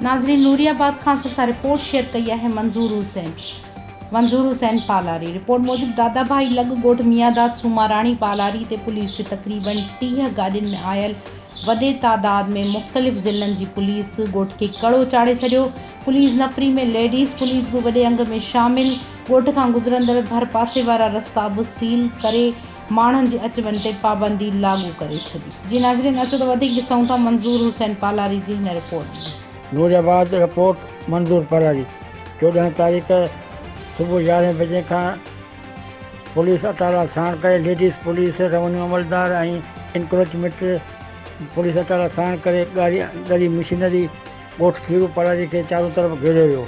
ناظرين نوري آباد کان اسان رپورٽ شيئر ڪئي آهي منظور حسين منظور حسين پالاري رپورٽ موجب دادا ڀائي لڳ ڳوٺ ميانداد سوماراڻي پالاري تي پوليس جي تقريبن 30 گاڏين ۾ آيل وڏي تعداد ۾ مختلف ضلعن جي پوليس ڳوٺ کي ڪڙو چاڙهي ڇڏيو پوليس نفري ۾ ليڊيز پوليس به وڏي انگ ۾ شامل ڳوٺ کان گذرندڙ ڀرپاسي وارا رستا به سيل ڪري ماڻهن جي اچ وڃ تي پابندي لاڳو ڪري ڇڏي. جي ناظرين اچو ته وڌيڪ ڏسون ٿا منظور حسين پالاري جي هن رپورٽ ۾. نورآباد، رپورٽ، منظور پالاري، 14 تاريخ صبح يارهين بجي کان پوليس اٽالا ساڻ ڪري ليڊيز پوليس، روينيو عملدار ۽ انڪروچمينٽ پوليس اٽالا ساڻ ڪري ڳري مشينري ڳوٺ کيرو پالاري کي چارون طرف گهيريو ويو،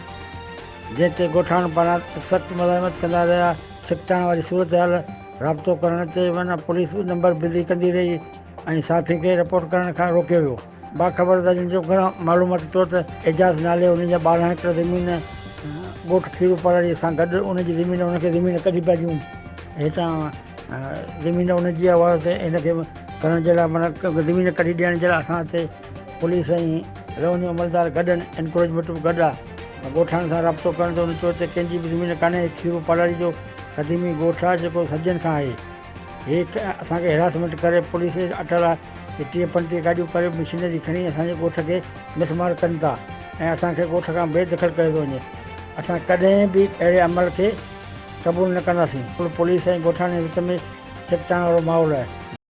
جنهن تي ڳوٺاڻن پاران سخت مزاحمت ڪندا رهيا، ڇڪتاڻ واري صورتحال رابطو ڪرڻ تي معنيٰ پوليس به نمبر بزي ڪندي رهي ۽ صحافين کي رپورٽ ڪرڻ کان روڪيو ويو. باخبر ذريعن جو گهڻا معلومات پيو ته اعجاز نالي ان جا 12 ايڪڙ زمين ڳوٺ کيرو پراڙي سان گڏ ان جي زمين ان کي زمين ڪڍي پيا ڏيون هتان زمين ان جي آهي اها هن کي ڪرڻ جي لاء معنيٰ زمين ڪڍي ڏيڻ جي لاء اسان هتي پوليس ۽ روينيو عملدار گڏ آهن انڪروچمينٽ به گڏ آهي ڳوٺاڻن سان رابطو ڪرڻ تي هن چيو ته ڪنهن جي به زمين ڪانهي کيرو پالاڙي جو قديمي ڳوٺ آهي جيڪو صدين کان آهي. هي اسان کي هراسمينٽ ڪري پوليس اٽالا جي 30 35 گاڏيون ڪري مشينري کڻي اسان جي ڳوٺ کي مسمار ڪن ٿا ۽ اسان کي ڳوٺ کان بي دخل ڪيو ٿو وڃي. اسان ڪڏهن به اهڙي عمل کي قبول نه ڪنداسين. پوليس ۽ ڳوٺاڻن جي وچ ۾ ڇڪتاڻ وارو ماحول آهي.